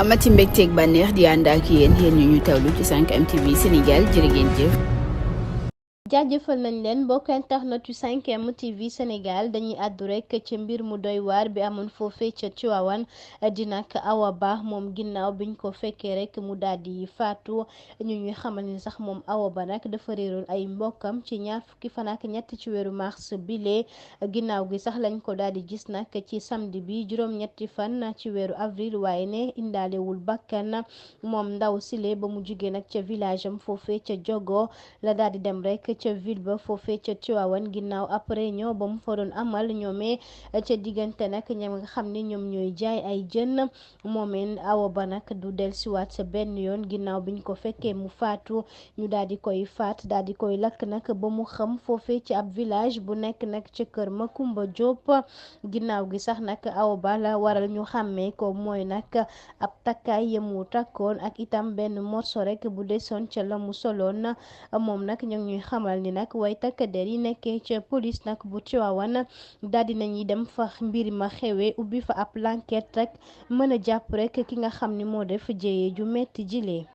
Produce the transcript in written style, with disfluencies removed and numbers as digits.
amati mbégteeg bànneex di ànd ak yéen ñu tawlu ci 5M TV Sénégal jërë ngeen jëf. jaajëfal nañ leen mbokk internet yu 5M TV Sénégal dañuy àddu rek ci mbir mu doy waar bi amoon foofee ca Tivaouane di nag Awa Ba moom ginnaaw biñ ko fekkee rek mu daal di faatu ñu ñuy xamal ni sax moom Awa Ba nag dafa réeroon ay mbokkam ci ñaar fukki fan ak ñett ci weeru mars bile ginnaaw gi sax lañ ko daal di gis nag ci samedi bi juróom-ñetti fan ci weeru avril waaye ne indaalewul bakkan moom ndaw sile ba mu jugee nag ca village am foofee ca Jogo la daal di dem rek ca ville ba foofee ca Tivaouane ginnaaw après ñoo ba mu fa doon amal ñoomee ca diggante nag ñam nga xam ne ñoom ñooy jaay ay jën moomeen Awa Ba nag du dellusiwaat sa benn yoon ginnaaw biñ ko fekkee mu faatu ñu daal di koy faat daal di koy lakk nag ba mu xam foofee ci ab village bu nekk nag ca kër Makumba Diop ginnaaw gi sax nag Awa Ba la waral ñu xàmmee ko mooy nag ab takkaay yemu takkoon ak itam benn morso rek bu desoon ca la mu soloon moom nag ñu ngi ñuy xamal ni nag way takk der yi nekkee ca police nag bu Tivaouane daal di nañuy dem fa mbir ma xewee ubbi fa ab enquête rek mën a jàpp rek ki nga xam ni moo def jéyee ju metti jilee